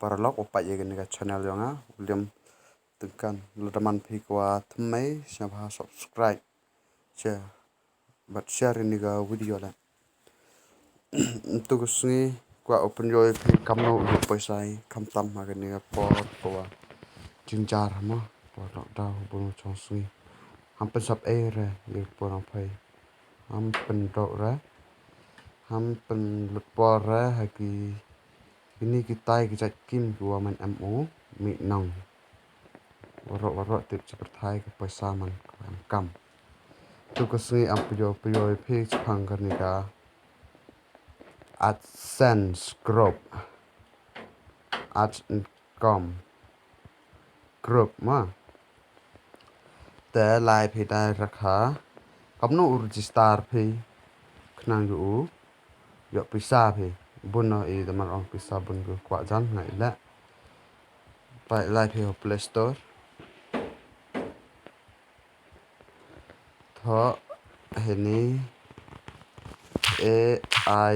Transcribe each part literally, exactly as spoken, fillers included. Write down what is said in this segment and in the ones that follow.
paralok u peit ïa kane ka channel jong nga, William Tyngkan. Lada man phi kwah thymmai, sngewbha subscribe, share bad share ïa kane ka video leh. Ntu ka sngi kwah u pynjoi phi kamno u ïoh pisa, khamtam ha kane ka por kwah jynjar mo, por lockdown bun u chong sngi. Ham pynsap ei re ïa ka por nang phai. Ham pyndok re. Ham pynlut por re ha ki, kini kitai ki jait kim ki wa man M O mi nang. Warok warok tip chi pyrthai ka pisa man ka em kam. Tu ka sngi am pyo pyo phi chphang kani ka AdSense group. Ads income group ma. Te lai phi dai rakha. Kamno u register phi. Khnang yu u. Ïoh pisa phi. Bun no i da mar ong pisa bun gu kwah jan ngai le. Pai lai phi ho Play Store. Tho hini A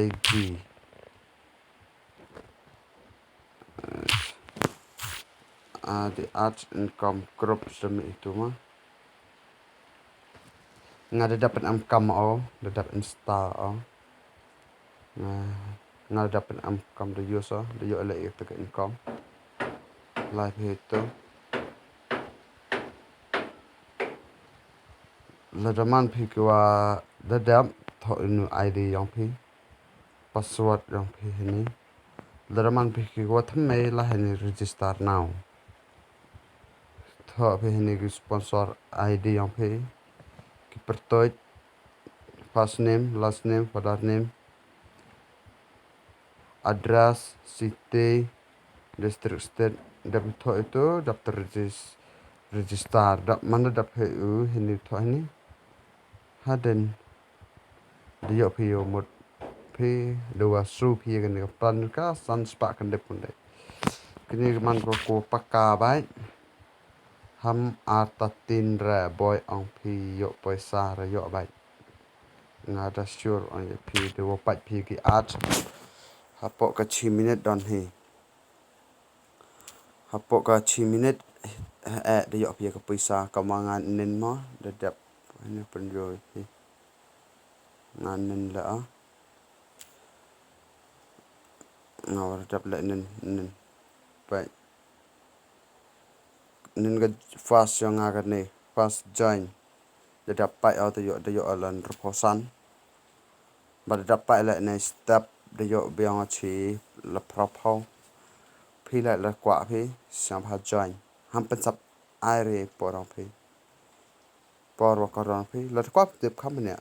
I D. Ah, the Ads Income Group sdem itu ma. Nga da dap em kam o, da dap install o. Nga, nga da dap em kam da use o, da ïoh le ïa ka income. Lai phi tu. Lada man phi ki wa da dap, tho inu I D yong phi. Password yong phi hini. Lada man phi ki wa thymmai la hini register now. Tho phi hini ki sponsor I D yong phi. Ki pyrtuit, first name, last name, father name, address, city, district, state. Dap tho itu, dap ter regis-, register. Dap mana dap he u hini tho hini. Hadin. Da ïoh phi ïoh mut phi, da wa shu phi ïa kane ka plan ka san spah kyndep kyndai. Kane ka man ko ko paka bai. Ham arta tin re boi ong phi ïoh pisa re ïoh bai. Nga da sure ong ïa phi da wa pait phi ki ads. Hapoh ka chi minute don hi. Hapoh ka chi minute eh da ïoh phi ka pisa ka ma nga nin mo da dep. Ini pynjoi phi. Nga nin la ah. Nga war dap le nin, nin. Pai. Nin ka first yong nga kane, first join. Da dap pai o da ïoh, da ïoh lan rphosan. Ba da dap pai le ne step da ïoh biang o chi la phraphaw. Phi le la kwah phi, sngewbha join. Ham pynsap ai re por ong phi. Por wa ka rong phi, la kwah tip kham ne.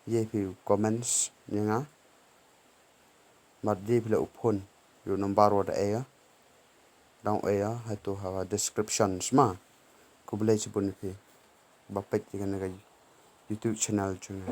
Ye phi comments ne nga. Mat di phi le u phone, yu number wa da e ya. Dang e ya, ha tu ha description sma. Khublei chibun phi. Ba peit ïa kane ka YouTube channel jong nga.